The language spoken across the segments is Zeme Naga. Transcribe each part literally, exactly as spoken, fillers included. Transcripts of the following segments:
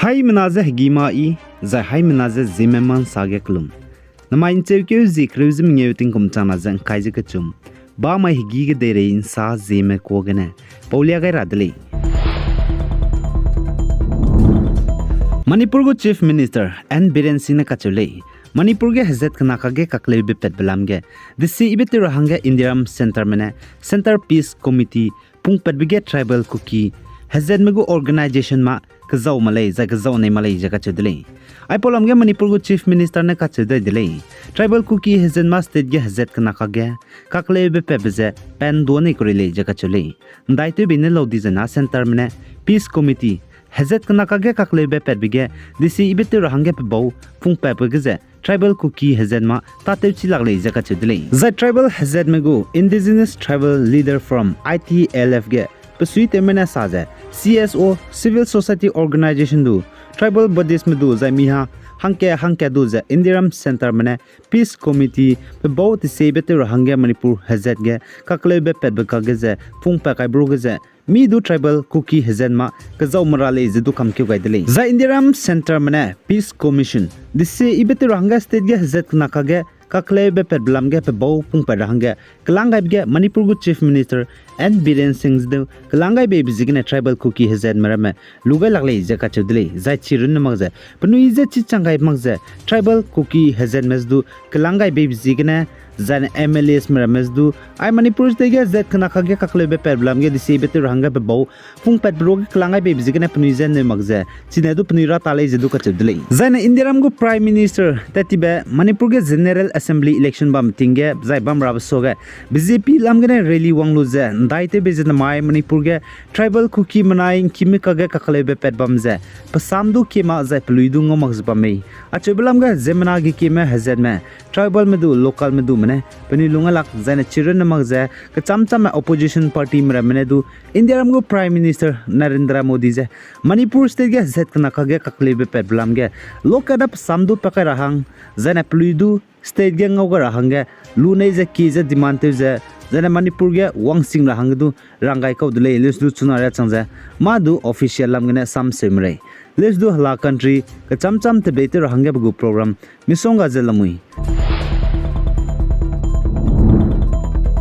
Haimena ze hegî ma i, zai haimena ze Zeme ma nsa ge kelum. Namai ncheukeu zie kereu ze mengeu tingkum changna ze ngkai ze kechum. Bamai hegî kedeirei nsa Zeme kuâ gene paulia gai ra de lei. Manipur gu Chief Minister N Biren Singh ne kacheu lei, Manipur ge hezat kena kakge kakleube patbe lam ge, desi ibe tew ra hangge Indiaram Centreme ne Central Peace Committee pungpatbe ge Tribal Kuki hezatme gu organisation ma kezau ma lei, zai kezau nei ma lei ze kacheu de lei. Aipau lam ge Manipur gu Chief Minister ne kacheu dai de lei, Tribal Kuki hezat ma state ge hezat kena kakge kakleube patbe ze pan dua nei kurei lei ze kacheu lei. Ndaitewbe ne lau di zena Centreme ne Peace Committee hezat kena kakge kakleube patbe ge desi ibe tew ra hangge pebau pungpatbe ge ze Tribal Kuki hezat ma tâtewchi lak lei ze kacheu de lei. Zai tribal hezatme gu Indigenous Tribal Leader Forum, I T L F ge besuitewme ne sa ze, C S O, civil society organisation du, tribal bodiesme du zai miha hangka hangka du ze Indiaram Centreme ne Peace Committee pebau tesiebe tew ra hangge Manipur hezat ge kakleube patbe kakge ze pungpat kaibe ru ge ze mi du Tribal Kuki hezat ma kezau mera lei ze du kamkeu gai de lei. Zai Indiaram Centreme ne Peace Commission desi ibe tew ra hangge state ge hezat kena kakge kakleube patbe lam ge pebau pungpat ra hangge kelang gaibe ge Manipur gu Chief Minister N Biren Singh ze du kelang gai beibe ziegene Tribal Kuki hezatme ramme lu gai lak lei ze kacheu de lei. Zai chirunne mak ze penui je chichang gai mak ze Tribal Kuki hezatme ze du kelang gai beibe ziegene, zaine M L Asme ramme ze du, ai Manipur state ge hezat kena kakge kakleube patbe lam ge desiebe tew ra hangge pebau pungpatbe ru ge kelang gai beibe ziegene penui je neu mak ze chine du penui ra ta lei ze du kacheu de lei. Zaine Indiaram gu Prime Minister tat tibe Manipur ge General Assembly election bam ting ge zai bam rabe suage B J P lam gene rally wang lu ze ndaitewbe ze namai Manipur ge Tribal Kuki menai ngkime kakge kakleube pat bam ze pesam du kema zai pelui du ngau mak ze bam mei. Acheube lam ge ziemmena gekieme hezatme, tribalme du localme dume ne penui lung a lak zaine chirunne mak ze kecham chamme opposition partyme ramme ne du Indiaram gu Prime Minister Narendra Modi ze Manipur state ge hezat kena kakge kakleube patbe lam ge lokada pesam du pa kai ra hang, zaine pelui du state ge ngau gai ra hangge lunei ze kie ze demand tew ze, zaine Manipur ge wangsing ra hangge du rang gai kau de lei. Leuse du chuna riâ chang ze mâ du official lam gene samseu merei. Leuse du hela country kecham cham tebei tew ra hangge pe gu program misongga ze lamui.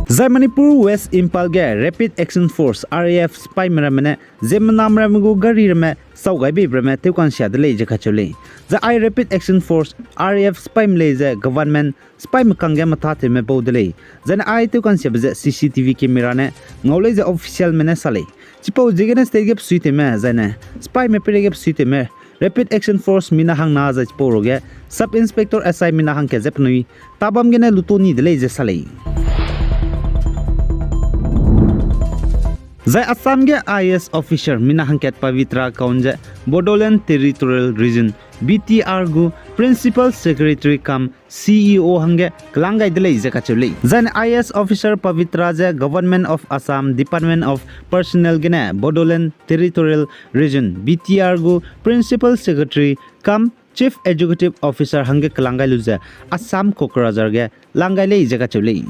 Zai Manipur West Imphal ge Rapid Action Force, R A F sipaime ramme ne ziemmename ramme gu gari ramme sau gai beibe ramme tewka'nsia de lei ze kacheu lei. Zai ai Rapid Action Force, R A F sipaime lei ze government sipaime kangge metâtewme bau de lei. Zaine ai tewka'nsiabe ze C C T V camera ne ngau lei ze officialme ne sa lei. Chipau ziegene state ge besuitewme zaine sipaime peireige besuitewme Rapid Action Force mina hangna zai chipau ruge Sub Inspector S I mina hangkat ze penui tabam gene luto ni de lei ze sa lei. Zai Assam ge I A S officer mina hangkat Pavitra Kaun ze Bodoland Territorial Region, B T R gu Principal Secretary cum C E O hangge kelang gai de lei ze kacheu lei. Zaine I A S officer Pavitra ze Government of Assam, Department of Personnel gene Bodoland Territorial Region, B T R gu Principal Secretary cum Chief Executive Officer hangge kelang gai lu ze Assam Kokrajhar ge lang gai lei ze kacheu lei.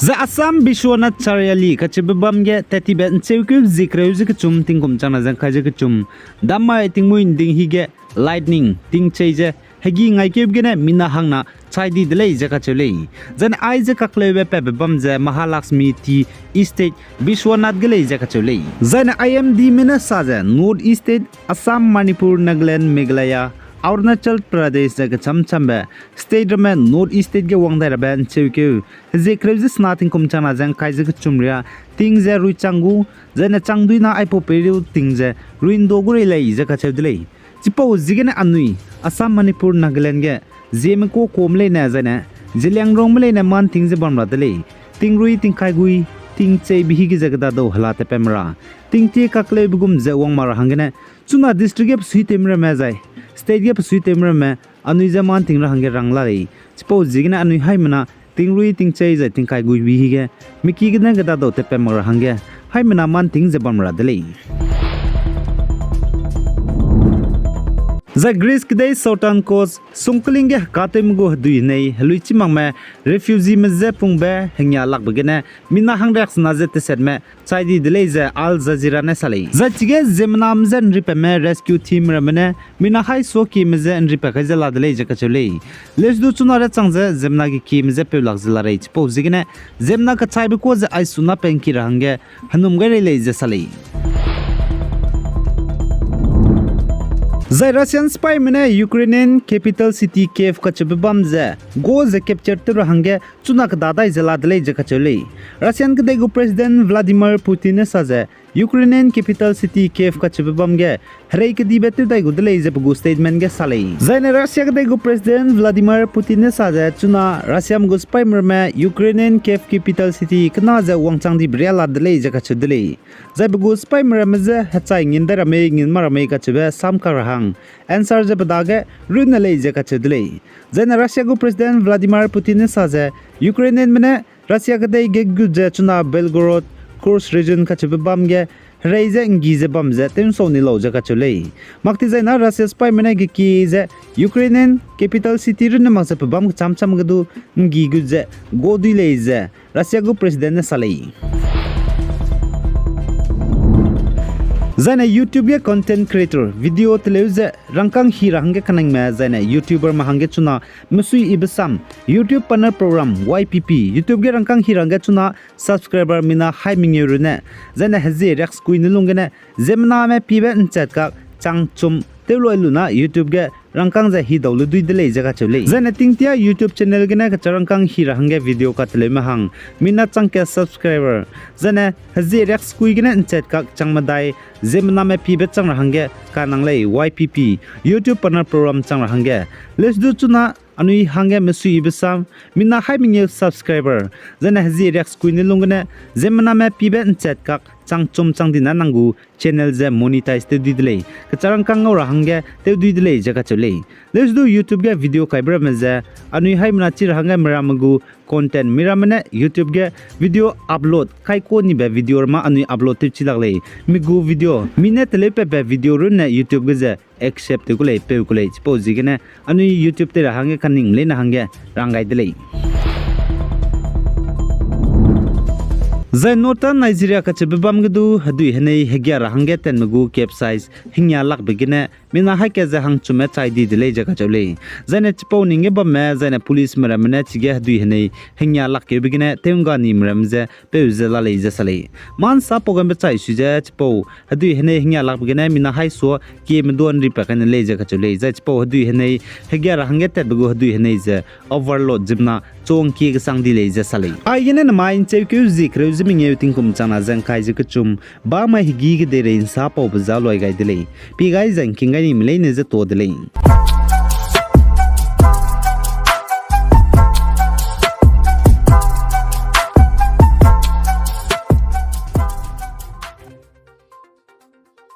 Zai Assam Bishwanath Chariali kacheube bam ge tat tibe ncheukeu zie kereu ze kechum tingkum changna ze ngkai ze kechum, dammai tingmui nding hi ge lightning tingchei ze hegi ngaikeube gene mina hangna chai di de lei ze kacheu lei. Zaine aize kakleube patbe bam ze Mahalakshmi Tea Estate Bishwanath ge lei ze kacheu lei. Zaine I M Dme ne sa ze North East State, Assam, Manipur, Nagaland, Meghalaya, Arunachal Pradesh ze kecham chambe state ramme North East State ge wang dai rabe ncheukeu hezie kereu ze sena tingkum changna ze ngkai ze kechum ria ting ze ruichang gu, zaine changduina aipau peiriu ting ze ruindo gu rei lei ze kacheu de lei. Chipau ziegene anui, Assam, Manipur, Nagaland ge, zieme kuâ kuame leine zaine, Zeliangrongme leine mâ nting ze bam ra de lei. Tingrui, tingkai gui, tingcheibe hi ge ze kedadau hela tatpat me ra, tingtie kakleube gum ze wang mak ra hanggene, chuna district ge besuitewme ramme zai state ge besuitewme ramme, anui je mâ nting ra hangge rang la lei. Chipau ziegene anui haimena tingrui, tingchei zai tingkai guibe hi ge, miki gene kedadau tatpat mak ra hangge, haimena mâ nting ze bam ra de lei. Zai Greece kedei southern coast sungkling ge hekatewme gu hedui henei heluichi makme refugeeme je pungbe hengia lakbe gene mina hangriaksena ze tesetme chai di de lei ze Al Jazeera ne sa lei. Zai chige ziemmename je ’nripatme rescue team ramme ne mina haisuakieme je ’nripat kai ze la de lei ze kacheu lei. Leusdu chuna re chang ze ziemmena ge kieme je peu lak ze la rei chipau ziegene ziemmena kechaibe kuâ ze aisuna pengki ra hangge henum gai rei lei ze sa lei. Zai Russian sipaime ne Ukrainian capital city Kyiv kacheube bam ze ga ze capture tew ra hangge chuna kedadai ze la de lei ze kacheu lei. Russian kedei gu President Vladimir Putin ne sa ze Ukrainian capital city Kyiv kacheube bam ge herei kedibe tewdai gu de lei ze pe gu statement ge sa lei. Zaine Russia kedei gu President Vladimir Putin ne sa ze chuna Russiame gu sipaime ramme Ukrainian Kyiv capital city kena ze wangchang dibe ria la de lei ze kacheu de lei. Zai pe gu sipaime ramme je hechai ngin dai ra mei ngin ma ra mei kacheube samkak ra hang answer ze pe dage runne lei ze kacheu de lei. Zaine Russia gu President Vladimir Putin ne sa ze Ukrainianme ne Russia kedei ge gut ze chuna Belgorod, Kursk region kacheube bam ge herei ze ’nggi ze bam ze tew'nsau ni lau ze kacheu lei. Mak ti zaina Russia sipaime ne gekie ze Ukrainian capital city runne mak ze pe bam kecham cham ge du ’nggi gut ze ga dui lei ze Russia gu President ne sa lei. Zaine YouTube ge content creator video teleu ze rangkâng hi ra hangge kaningme zaine YouTuberme hangge chuna mesuiyibe sam YouTube Partner Program, Y P P, YouTube ge rangkâng hi ra hangge chuna subscriber mina hai mengeu runne zaine hezie riaksekui ne lung gene ziemmename pibe ’nchat kak chang chum tewloi lu na YouTube ge rangkâng ze hi dau lu dui de lei ze kacheu lei. Zaine tingtia YouTube channel gene kecha rangkâng hi ra hangge video kateleume hang mina chang kat subscriber zaine hezie riaksekui gene ’nchat kak chang medai ziemmename pibe chang ra hangge kanang lei Y P P, YouTube Partner Program chang ra hangge. Leusdu chuna anui hangge mesuiyibe sam mina hai mengeu subscriber zaine hezie riaksekui ne lung gene ziemmename pibe ’nchat kak chang chum chang di na nang gu channel ze monetize tew dui de lei. Kecha rangkâng ngau ra hangge tew dui de lei ze kacheu lei. Leusdu YouTube ge video kaibe ramme ze anui haimena chi ra hangge meramme gu content, meramme ne YouTube ge video upload kai kuâ nibe video ramme anui upload tew chi lak lei. Mi gu video, mi ne teleupatbe video runne YouTube ge ze accept tew ku lei, peu ku lei, chipau ziegene anui YouTube tei ra hangge kaning leine hangge rang gai de lei. Zai Northern Nigeria kacheube bam ge du hedui henei hegia ra hangge tatme gu capsize hengia lakbe gene mina haika ze hangchumme chai di de lei ze kacheu lei. Zaine chipau ning ge bamme zaine policeme ramme ne chige hedui henei hengia lakkeube gene tew'ngga nime ramme ze peu ze la lei ze sa lei. Mâ ’nsa pau gambe chai sui ze chipau hedui henei hengia lakbe gene mina haisua kieme duan ripat kai ne lei ze kacheu lei. Zai chipau hedui henei hegia ra hangge tatbe gu hedui henei ze overload ziemmena chang kie kesang di lei ze sa lei. Aigene nemai ’ncheukeu zie kereu ze mengeu tingkum changna ze ’ngkai ze kechum bamai hegî kedeirei ’nsa paube za luai gai de lei. Pie gai ze ’ngking gai nime leine ze ta de lei.